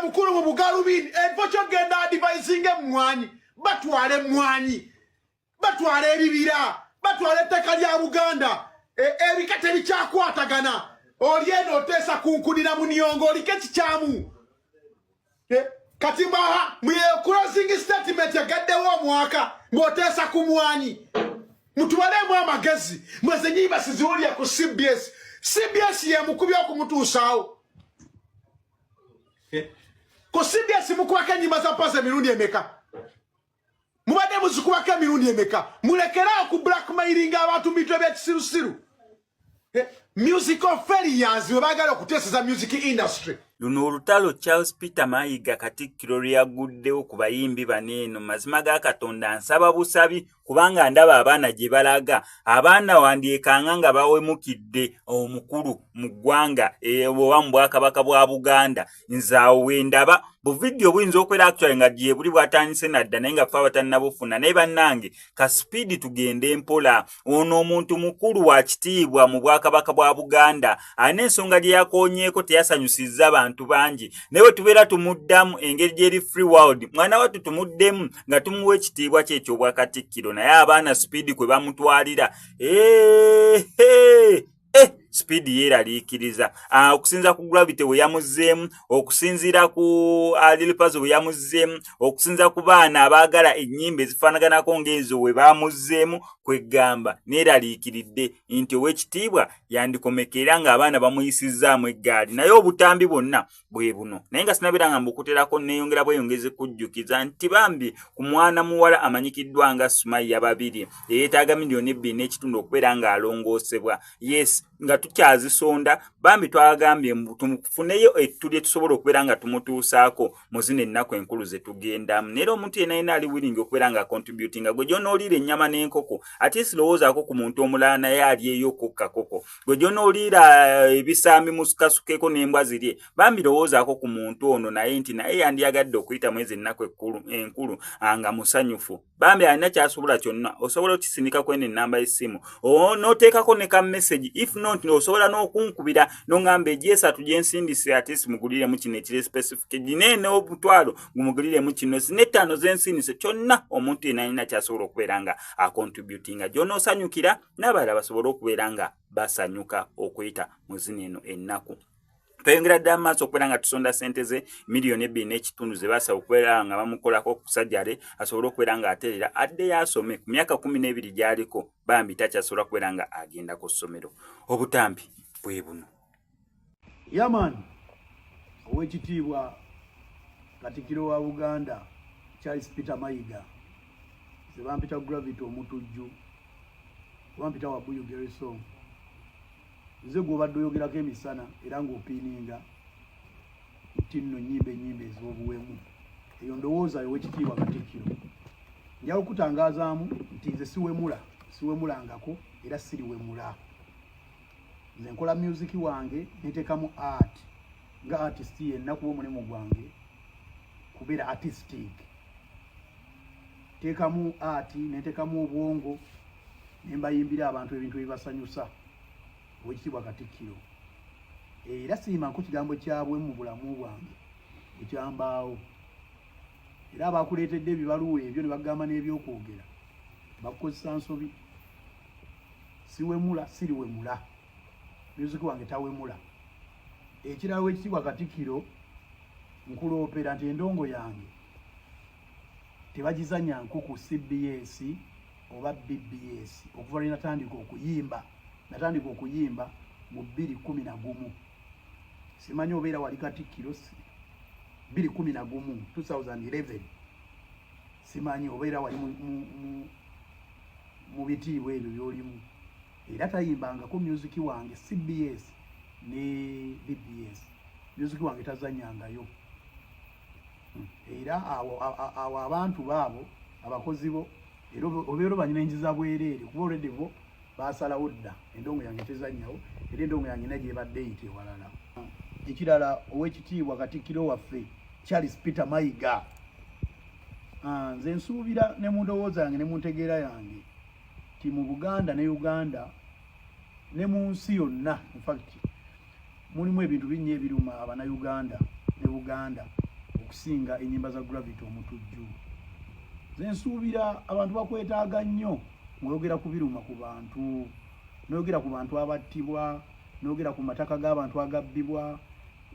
mukulu mu bugalubindi, ekifo kyogenda advisinga emmwanyi, batwala emmwanyi, batwala ebibira, batwala ettaka lya Buganda. Ebika tebikyakwatagana. Oli eno oteesa kunkunira muniyongo, oliko ekikyamu. Kati mbaha closing statement yagaddewo omwaka ng'oteesa ku mwanyi. Mutwalemu amagezi. Mweze nyimba siziwulira ku CBS. CBS yemukubi okumutuusaawo ku CBS. Mukubako enyimba za Pazo emirundi emeka? Mubadde muzikubako emirundi emeka? Mulekeraawo ku blackmailinga abantu mu bintu ebyekisirusiru. Musical failures we baagala okuteeseza music industry. Luno olutalo Charles Peter Mayiga, Katikkiro, lwe yaguddewo ku bayimbi bano eno, mazima ga Katonda, nsaba busabi, kubanga ndaba abaana gye balaga. Abaana wandyekanga nga bawemukidde omukulu mu ggwanga oba mu Bwakabaka bwa Buganda. Nze awo we ndaba buvidiyo buyinza okubeera actually nga gye buli bwatandise nadda, naye nga ffe abatannabufuna. Naye bannange, ka speed, tugende mpola. Ono omuntu mukulu wa kitiibwa mu Bwakabaka bwa Buganda, alina ensonga gye yakoonyeeko, teyasanyusizza bantu bangi, naye bwe tubeera tumuddamu engeri gyeri free world, mwana wattu, tumuddemu nga tumuwa ekitiibwa kye ekyobwakatikkiro. Naye abaana speed kwe bamutwalira, eehe, speed yeeraliikiriza. Okusinziira ku Gravity bwe yamuzzeemu, okusinziira ku Lil Pazo bwe yamuzzeemu, okusinziira ku baana abaagala ennyimba ezifaanaganako ng'ezo bwe bamuzzeemu, kwegamba neeraliikiridde nti ow'ekitiibwa yandikomekera ng'abaana bamuyisizzaamu eggaali. Naye obutambi bwonna bwe buno, naye nga sinabeera nga mbukuterako, neeyongera bweyongezi kujjukiza nti bambi ku mwana muwala amanyikiddwa nga Sumaya Babiri, eyeetaaga 2.5 miliyoni okubeera ng'alongoosebwa. Yes, nga tukyazisonda, bambi twagambye tumufuneyo ettu lye tusobola okubeera nga tumutuusaako mu zino ennaku enkulu ze tugendamu. Naye era omuntu yenna yenna ali willing okubeera nga contributinga, gwe gy'onooliira ennyama n'enkoko, ate sirowoozaako ku muntu omulala naye alyeyo kokkakoko. Gwe gy'onooliira ebisambi musukasukeko n'embwa zirye, bambi lowoozaako ku muntu ono naye nti naye yandiyagadde okuyita mu ezo ennaku enkulu nga musanyufu. Bambi alina kyasobola kyonna, osobola okisindika kweno ennamba y'essimu, n'oteekako ne ka message. If not, osobola n'okunkubira n'oŋŋamba egyesatu gyensindise, ate simuguliremu kino ekiri specific, gine n'omutwalo gumuguliremu kino, zina 5 zensindise. Kyonna omuntu yenna alina kyasobola okubeera nga acontributinga, gy'onoosanyukira n'abalala basobole okubeera nga basanyuka okuyita mu zino eno ennaku. Tweyongera ddala maaso okubeera nga tusonda sente ze 2.5 miliyoni ze basaba okubeera nga bamukolako kusajjale, asobole okubeera nga aterera, addeyo asome. Ku myaka 12 gy'aliko, bambi takyasobola kubeera nga agenda ku ssomero. Obutambi bwe buno. Yaman, owekitiibwa Katikkiro wa Buganda Charles Peter Mayiga, ze bampita Gravity Omutujju, bampita Wabuyu Gerison. Nze gwobadde oyogerako emisana era ng'opiininga nti nno nnyimba ennyimba ez'obuwemu. Eyo ndowooza owekitiibwa Katikkiro. Njala okutangazaamu nti nze siwemula, siwemulangako era siriwemula. Nze nkola music wange, neteekamu art nga artist yenna, kuba omulimu gwange kubeera artistic. Teekamu art, neteekamu obwongo, nembayimbira abantu ebintu ebibasanyusa. Owekitiibwa Katikkiro, era siyimanko kigambo kyabwe mu bulamu bwange ekyambaawo. Era abakuleetedde ebibaluwa ebyo ne bagamba n'ebyokwogera bakukozesa nsobi. Siwemula, siriwemula, music wange tawemula. Ekirala, wekitiibwa Katikkiro, nkuloopera nti endongo yange tebagizanya nku ku CBS oba BBS. Okuva lwe natandika okuyimba, natandika okuyimba mu 2011, simanyi obeera wali Katikkiro, 2011, 2011, simanyi obeera wali mu bitiibwa ebyo byolimu. Era tayimbangako music wange CBS ne BBS, music wange tazanyangayo. Era awo abantu baabo abakozi bo era obeera obanyina enjiza bwereere, kuba already bo basalawo dda endongo yange tezannyawo, era endongo yange ina gyebadde eyita ewalala. Ekirala, owekitiibwa Katikkiro waffe Charles Peter Mayiga, nze nsuubira ne mu ndowooza yange ne mu ntegeera yange ti mu Buganda ne Uganda ne mu nsi yonna, infact, mulimu ebintu binnya ebiruma Abanauganda ne Buganda. okusinga ennyimba za Gravity Omutujju. Nze nsuubira abantu bakwetaaga nnyo ng'oyogera ku biruma ku bantu, n'oyogera ku bantu abattibwa, n'oyogera ku mataka g'abantu agabbibwa,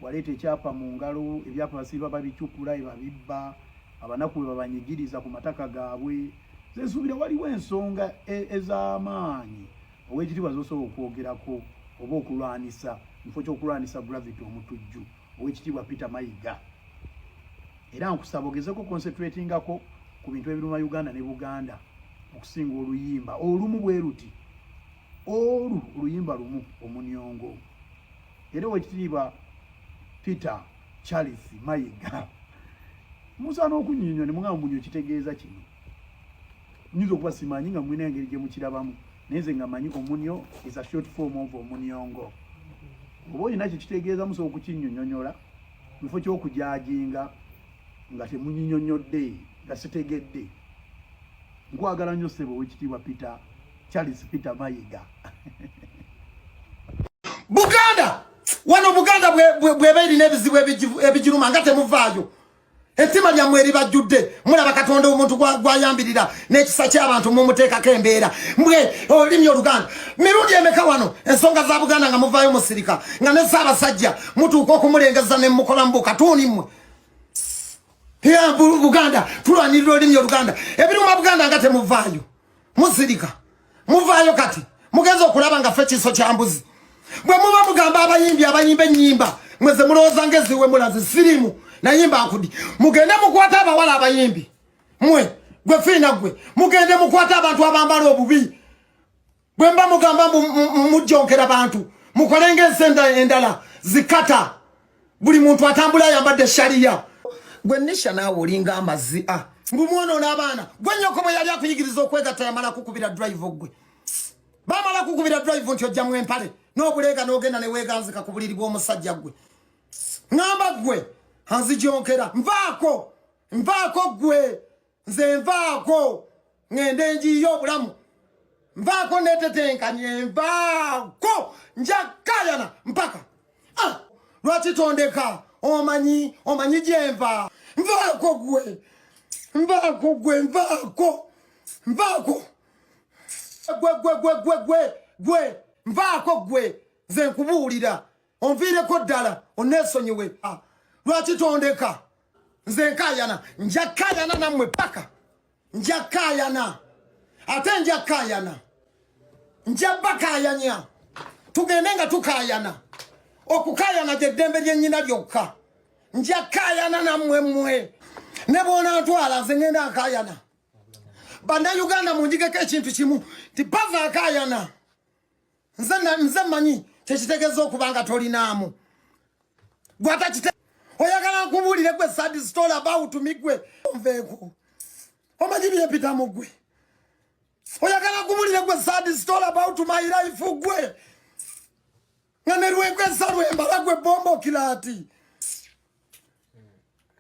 waleeta ekyapa mu ngalo, ebyapa basiiba babicupula ebabibba, abanaku bwe babanyigiriza ku mataka gaabwe. Nze nsuubira waliwo ensonga e, ez'amaanyi ow'ekitiibwa z'osobola okwogerako oba okulwanisa mu kifo ky'okulwanisa Gravity Omutujju. Owekitiibwa Peter Mayiga, era nkusaba ogezeko concentratingako ku bintu ebiruma Uganda ne Buganda okusinga oluyimba olumu bwe luti olu oluyimba lumu omunyongo. Era Owekitiibwa Peter Charles Mayiga, musaana okunyonyola ne mugamba munyo kitegeeza kino. Nyinza okuba simanyi nga mulina engeri gye mukirabamu, naye nze nga manyi omunyo is a short form of omunyongo. Oba olina kyekitegeeza musobola okukinnyonnyonyola mu kifo ky'okujajinga nga temunyinyonnyodde nga sitegedde. Nkwagala nnyo ssebo Owekitiibwa Peter Charles Peter Mayiga. Buganda wano, Buganda bweba erina ebizibu ebigiruma nga temuvaayo, ettima lyammwe eribajjudde. Mulaba Katonda omuntu gwayambirira n'ekisa ky'abantu mumuteekako embeera mbwe olulimi Oluganda. Mirundi emeka wano ensonga za Buganda nga muvaayo musirika, nga ne Ssaabasajja mutuuka okumulengeza ne mukola mu bukatuuni mmwe. Buganda tulwanirira olulimi Oluganda, ebiruma Buganda nga temuvaayo, musirika. Muvaayo kati mugenza okulaba nga ffe kiso kya mbuzi. Bwe muba mugamba abayimbi abayimba ennyimba mweze mulowooza ng'eziwemula zisirimu nayimba nkudi, mugende mukwate abawala abayimbi mwe, gwe fiina gwe, mugende mukwate abantu abambala obubi. Bwe mba mugamba mujjonkera bantu, mukole ng'ensi endala zikata, buli muntu atambula ayambadde shariya. Gwe Nisha, naawe olinga amazzi a mbu mwonoona abaana. Gwe nnyoko bwe yali akuyigiriza okwegatta yamala kukubira drive? Gwe bamala kukubira drive nti ojjamu empale n'obuleega n'ogenda ne weeganzika ku buliri bw'omusajja? Gwe ŋŋamba gwe anzijonkera, nvaako, nvaako gwe, nze nvaako, ŋŋende njiiye obulamu, nvaako netetenkanye, nvaako, njakayana mpaka. Ah, lwaki tondeka? Omanyi, omanyi gyenva. Nvaako gwe, nvaako gwe, nvaako, nvaako gwe, gwe, gwe, gwe, gwe, gwe, nvaako gwe, nze nkubuulira onviireko ddala oneesonyiwe. Ah, lwaki tondeka? Nze nkayana, nja kayana nammwe paka, nja kayana, ate nja kayana, nja bakayanya, tugende nga tukayana. Okukayana gyeddembe lyennyina lyokka. Nja kayana nammwe mmwe ne bwonantwala, nze ngenda nkayana. Bannayuganda, munjigeko ekintu kimu nti bava akayana. Nze mmanyi kyekitegeeza okuba nga tolinaamu gwatakite. Oyagala nkubuulire gwe sad story about me? Gwe nveeko, omanyi byempitamu gwe. Oyagala nkubuulire gwe sad story about my life? Gwe nga ne lwenkwesa lwembala gwe bomboclaat,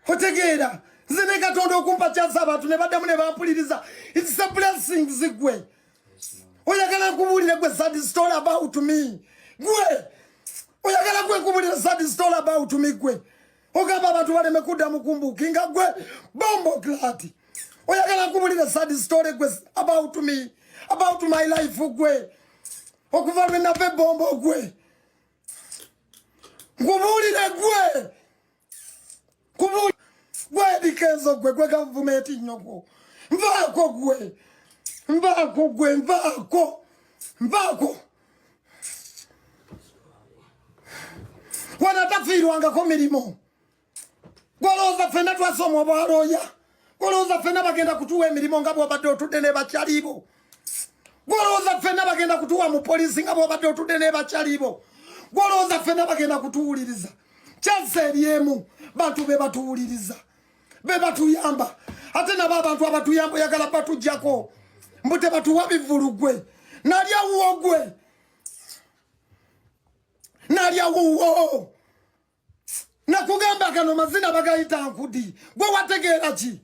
otegeera? Nze ne Katonda okumpa kyasa abantu ne baddamu ne bampuliriza, it's a blessings. Gwe oyagala nkubuulire gwe sad story about me? Gwe oyagala gwe nkubuulire sad story about me? Gwe ogamba abantu baleme kuddamu kumbuukinga, gwe bomboclaat. Oyagala nkubuulire sad story gwe about me, about my life? Gwe okuva lwe nava ebombo, gwe nkubuulire gwe gwe ebikeezo, gwe gwe gavumenti nnyoko, nvaako gwe, nvaako gwe, nvaako, nvaako. Wano tafiirwangako mirimu. Gwolowooza ffenna twasoma obwalooya? Gwolowooza ffenna bagenda kutuwa emirimu nga bwobadde otudde ne bakyalibo? Gwolowooza ffenna bagenda kutuwa mu poliisi nga bwobadde otudde ne bakyalibo? Gwolowooza ffenna bagenda kutuwuliriza? Kyazza eryemu bantu be batuwuliriza, be batuyamba, ate nabo abantu abatuyamba oyagala batujjako mbu tebatuwa bivulu. Gwe nalya wuwo, gwe nalya wuwo. Nakugamba gano mazina bagayita nkudi, gwe wategeera ki?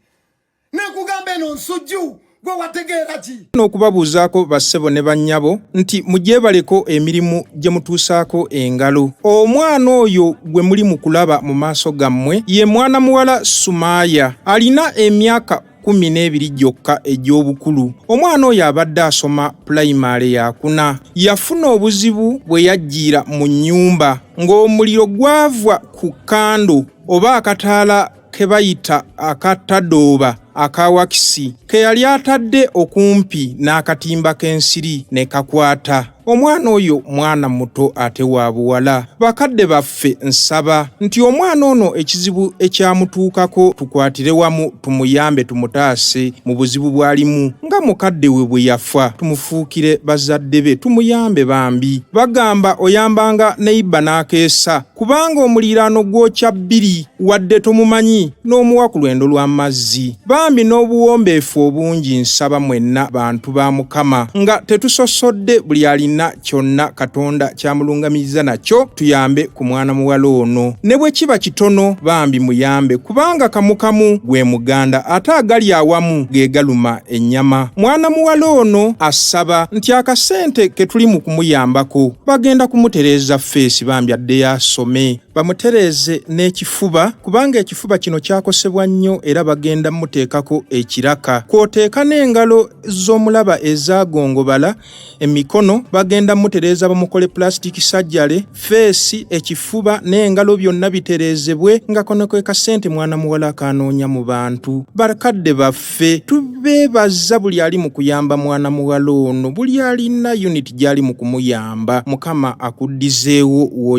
Nekugamba eno nsujju. Gwe wategeera ki? N'okubabuuzaako bassebo ne bannyabo nti mugyebaleko emirimu gye mutuusaako engalo. Omwana oyo gwe muli mu kulaba mu maaso gammwe ye mwana muwala Sumaaya, alina emyaka 12 gyokka egy'obukulu. Omwana oyo abadde asoma pulayimale yakuna. Yafuna obuzibu bwe yajjiira mu nnyumba ng'omuliro gwava ku kando oba akataala ke bayita akatadooba aka wakisi ke yali atadde okumpi n'akatimba k'ensiri ne kakwata. Omwana oyo mwana muto ate wa buwala. Bakadde baffe nsaba nti omwana ono ekizibu ekyamutuukako tukwatire wamu tumuyambe tumutaase mu buzibu bw'alimu nga mukadde we bwe yafa, tumufuukire bazadde be tumuyambe bambi. Bagamba oyambanga neiba n'akeesa kubanga omuliraano gwokya bbiri wadde tomumanyi n'omuwa ku lwendo lw'amazzi. Bambi n'obuwombeefu obungi nsaba mwenna bantu ba Mukama nga tetusosodde buli alina kyonna Katonda kyamulungamiriza nakyo tuyambe ku mwana muwala ono ne bwe kiba kitono bambi muyambe kubanga kamukamu gwe muganda ate agali awamu ge galuma ennyama. Mwana muwala ono asaba nti akasente ke tuli mu kumuyambako bagenda kumutereeza feesi bambi addeyo asome, bamutereeze n'ekifuba kubanga ekifuba kino kyakosebwa nnyo era bagenda muteekako ekiraka kw'oteeka n'engalo z'omulaba ezaagongobala emikono bagenda mutereeza bamukole plastic surgery, feesi, ekifuba n'engalo byonna bitereezebwe nga kano ke kasente mwana muwala akanoonya mu bantu. Bakadde baffe tubeebaza buli ali mu kuyamba mwana muwala ono, buli alina unit gy'ali mu kumuyamba, Mukama akuddizeewo.